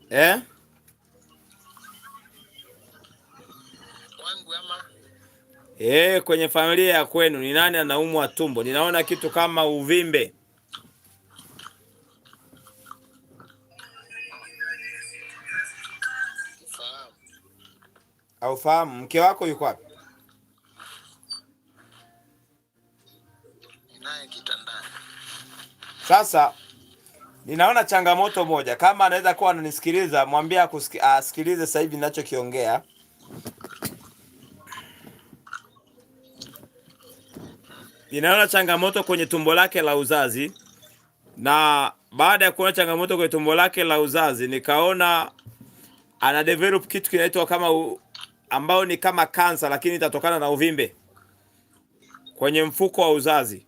Eh? Kwangu ama Kwenye familia ya kwenu ni nani anaumwa tumbo? Ninaona kitu kama uvimbe. Fahamu. Aufahamu? Mke wako yuko wapi? Ninaye kitandani. Sasa ninaona changamoto moja, kama anaweza kuwa ananisikiliza, mwambie asikilize sasa hivi ninachokiongea. Ninaona changamoto kwenye tumbo lake la uzazi, na baada ya kuona changamoto kwenye tumbo lake la uzazi, nikaona ana develop kitu kinaitwa kama ambao ni kama kansa, lakini itatokana na uvimbe kwenye mfuko wa uzazi.